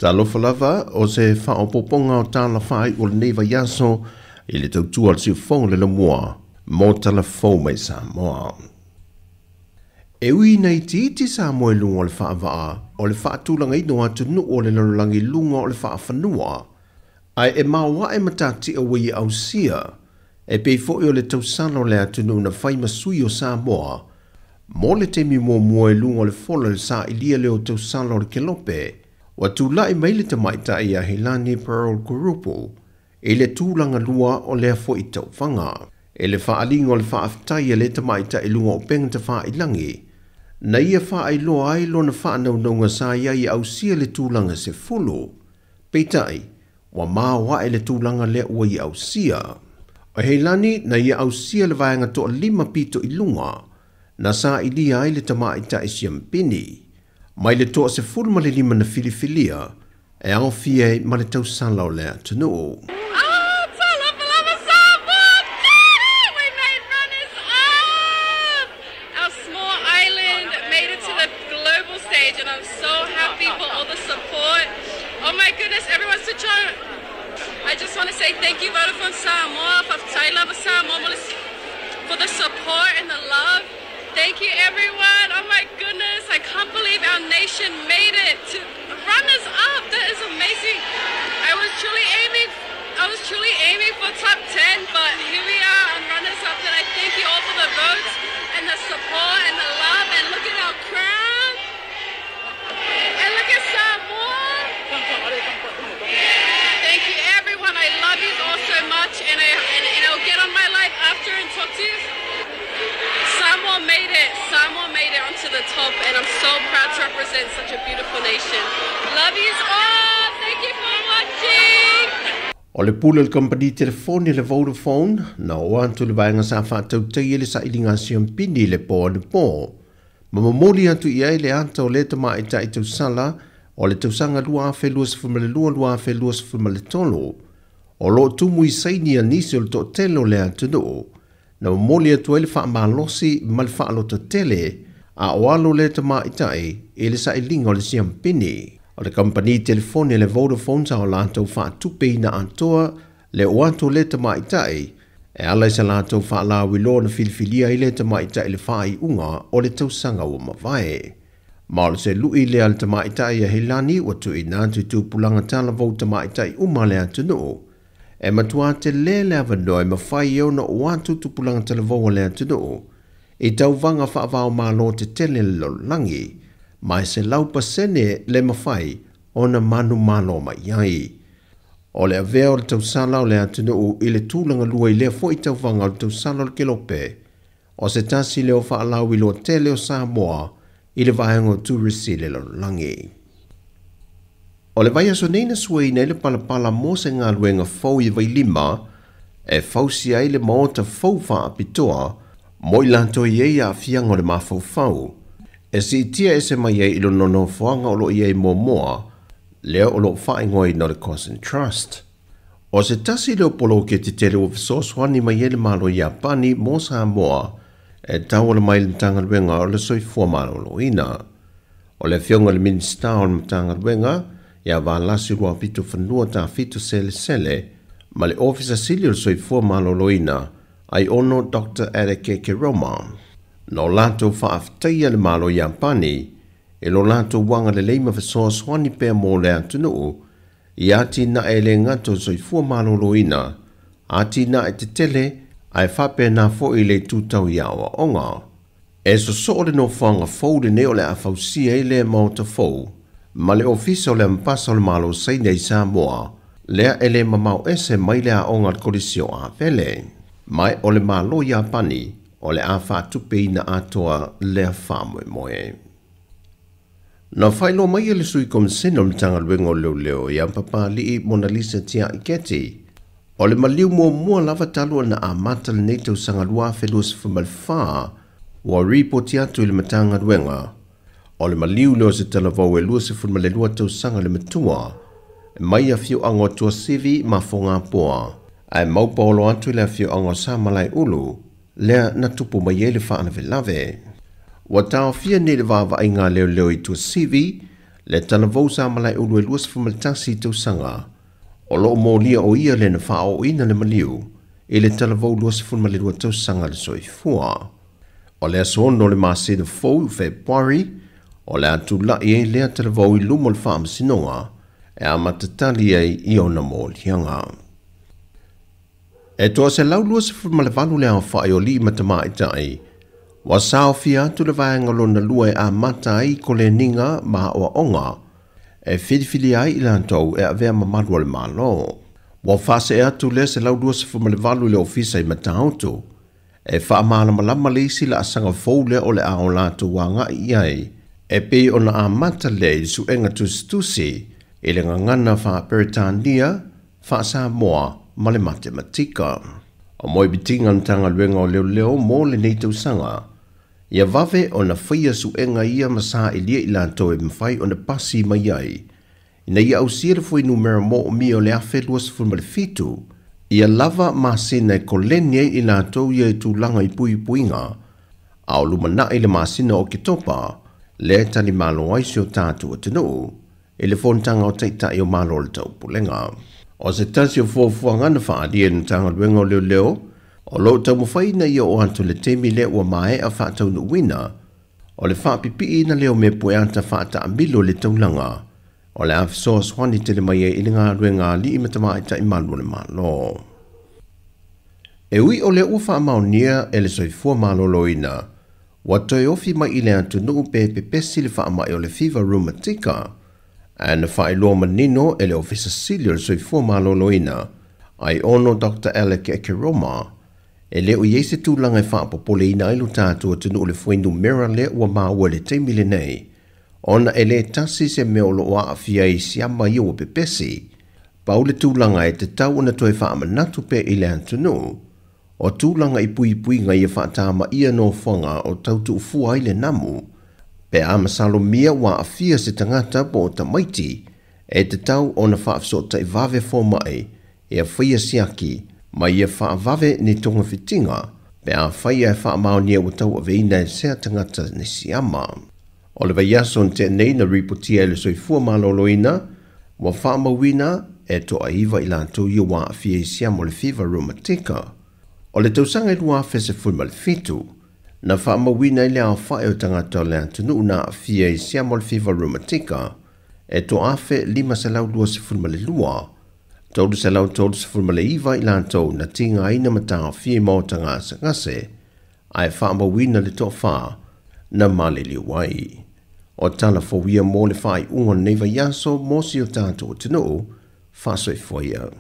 Talofa lava o se faaopoopoga o tala faaiu o lenei vaiaso i le tautua o le siufofoga le lamua mo tala fou mai Samoa. E ui ina itiiti Samoa i luga o le faavaa o le faatulagaina o atunuu o le lalolagi i luga o le faafanua, ae e maoae matatia ua ia ausia, e pei foi o le tausala o le atunuu na fai ma sui o Samoa, mo le taimi muamua i luga o le fola i le sailia lea o tausala o le kelope, ua tulai mai le tamaitai ia Helani Pearl Kurupu i le tulaga lua o lea foi tauvaga. E le faaliga o le faafetai a le tamaitai i luga o upega tafailagi, na ia faailoa ai lona faanaunauga sa ia i ausia le tulaga 10. Peitai, ua maoae le tulaga lea ua ia ausia. O Helani na ia ausia le vaega toalima pito i luga, na sailia ai le tamaitai siampini. Mai le 15 na filifilia, e aofia ai ma le tausala o le atunuu. Oh, talofa lava Samoa! We made runners up! Our small island made it to the global stage, and I'm so happy for all the support. Oh my goodness, everyone switch on. I just want to say thank you, Vodafone Samoa, faafetai lava Samoa for the support and the love. Thank you, everyone. Oh my goodness, I can't believe our nation made it to runners up. That is amazing. I was truly aiming for top 10, but here we are on runners up, and I thank you all for the votes and the support and the love. And look at our crown. And look at Samoa. Thank you, everyone. I love you all so much, and I'll get on my live after and talk to you. Samoa made it. Samoa made it onto the top, and I'm so proud to represent such a beautiful nation. Love you all. Thank you for watching. O le pule o le kompani telefoni le Vodafone, na o atu le vaega sa faatautai e le sailiga siampini le po anapo. Ma momoli atu i ai le ata o le tamaitai tausala o le tausaga 2022-2023, o loo tumu i saini a nisi o le toatele o le atunuu, na momoli atu ai le faamalosi ma le faalototele a o alo le tamaitai i le sailiga o le siampini. O le kompani telefoni le Vodafone sa o latou faatupeina atoa le o atu le tamaitai e ala i sa latou faalauiloa na filifilia ai le tamaitai i le faaiuga o le tausaga ua mavae. Ma o le selui lea le tamaitai ia Helani ua tuuina atu i tupulaga talavou tamaitai uma le atunuu. E matua tele le avanoa e mafai ai ona o atu tupulaga talavou a le atunuu i tauvaga faavaomalo tetele le lalolagi, ma e 100% le mafai ona manumalo mai ai. O le avea o le tausala o le atunuu i le tulaga lua i lea foi tauvaga o le tausala o le kelope, o se tasi lea o faalauiloa tele o Samoa i le vaega o turisi le lalolagi. O le vaiaso nei na suaina ai le palapala mo se galuega fou i Vailima, e fausia ai le maota fou faapitoa mo i latou i ai aafiaga o le mafaufau. E siitia ese mai ai i lona nofoaga o loo i ai muamua, lea o loo faaigoaina o le Cousin Trust. O se tasi lea o poloketi tele ua fesoasoani mai ai le Malo Iapani mo Samoa e tauala mai le Matagaluega o le Soifua Maloloina. O le afioga i le Minisita o le Matagaluega ia Valasi Luapito Fanua Tafito Selesele ma le Ofisa Sili o le Soifua Maloloina ai ono Dr. Adeke Keroma. Na o latou faafetaia le Malo Iapani e lo latou agalelei ma fesoasoani pea mo le atunuu i atinae le gata o soifua maloloina, atinae tetele ae faapena foi le itu tau i aoaoga. E sosoo le nofoaga fou lenei o le a fausia ai le maota fou ma le ofisa o le Ambasa o le Malo Saina i Samoa, lea e le mamao ese mai le aoga a le Kolisi o Avele. Mai o le Malo Iapani o le a faatupeina atoa lea faamoemoe. Na faailoa mai e le sui komisene o le Matagaluega o Leoleo ia Papali'i Monalisa Tiaiketi, o le maliu muamua lava talu ona amata lenei tausaga 2024 ua ripoti atu i le Matagaluega. O le maliu lea o se talavou e 22 tausaga le matua, mai afioaga o Tuasivi ma Fogapoa, ae maupaolo atu i le afioaga o Samalaeulu, lea na tupu mai ai le faalavelave. Ua taofia nei le vaavaaiga a leoleo i Tuasivi, Le talavou sa malaeulu e 21 tausaga. O loo molia o ia le na faaooina le maliu i le talavou 22 tausaga le soifua. O le aso 6 o le masina fou Fepuari, o le a tula'i ai lea talavou i luma o le faamasinoga e amatatali ai i ona moliaga. E 128 le aofa'i o alii ma tamaitai, ua saofia atu le vaega lona lua e amata ai koleniga ma aoaoga e filifili ai i latou e avea mamalu o le Malo. Ua faasee atu lea 128 i le ofisa i Matautu e faamalamalama le isi laasaga fou lea o le a o latou agai i ai, e pei ona amata lea i le suega tusitusi i le gagana faa-Peretania, faa-Samoa ma le matematika. O moebitiga o le Matagaluega o Leoleo mo lenei tausaga, ia vave ona faia suega ia ma sailia i latou e mafai ona pasi mai ai, ina ia ausia le fuainumera moomia o le 1027, ia lava masina e koleni ai i latou ia i tulaga i puipuiga, a o lumanai le masina o Oketopa, lea e talimalo ai si o tatou atunuu i le fonotaga o Taitai o Malo o le Taupulega. O se tasi o fuafuaga na faaalia e le Matagaluega o Leoleo, o loo taumafai ina ia oo atu le taimi lea ua maea faataunuuina, o le faapipiina lea o mea pueata faataamilo i le taulaga, o le a fesoasoani tele mai ai i le galuega a alii ma tamaitai malu o le Malo. E ui o lea ua faamaonia e le Soifua Maloloina, ua toe ofi mai i le atunuu pe pepesi le faamai o le fiva reumatika, ae na faailoa manino e le Ofisa Sili o le Soifua Maloloina, ai ono Dr. Alec Ekeroma, e le o i ai se tulaga e faapopoleina ai lo tatou atunuu i le fuainumera lea ua maua i le taimi lenei, ona e le tasi se mea o loo aafia ai siama ia ua pepesi. Pau le tulaga e tatau ona toe faamanatu pea i le atunuu, o tulaga i puipuiga ia faatamaia nofoaga o tau tuufua ai le namu. Pe a masalomia ua aafia se tagata po o tamaiti, e tatau ona faafesootai vave fomai ia faia siaki ma ia faavave ni togafitiga pe afai ae faamaonia ua tauaveina e sea tagata ni siama. O le vaiaso na tea nei na ripotia e le Soifua Maloloina, ua faamauina e toaiva i latou ia ua aafia i siama o le fiva reumatika. O le tausaga e 2017, na faamauina ai le aofai o tagata o le atunuu na aafia i siama o le fiva reumatika e 1,522, 339 i latou na tigaina ma taofia i maota gasegase, ae faamauina le toafa na maliliu ai. O tala fou ia mo le faaiuga o lenei vaiaso mo si o tatou atunuu, faasoifua ia.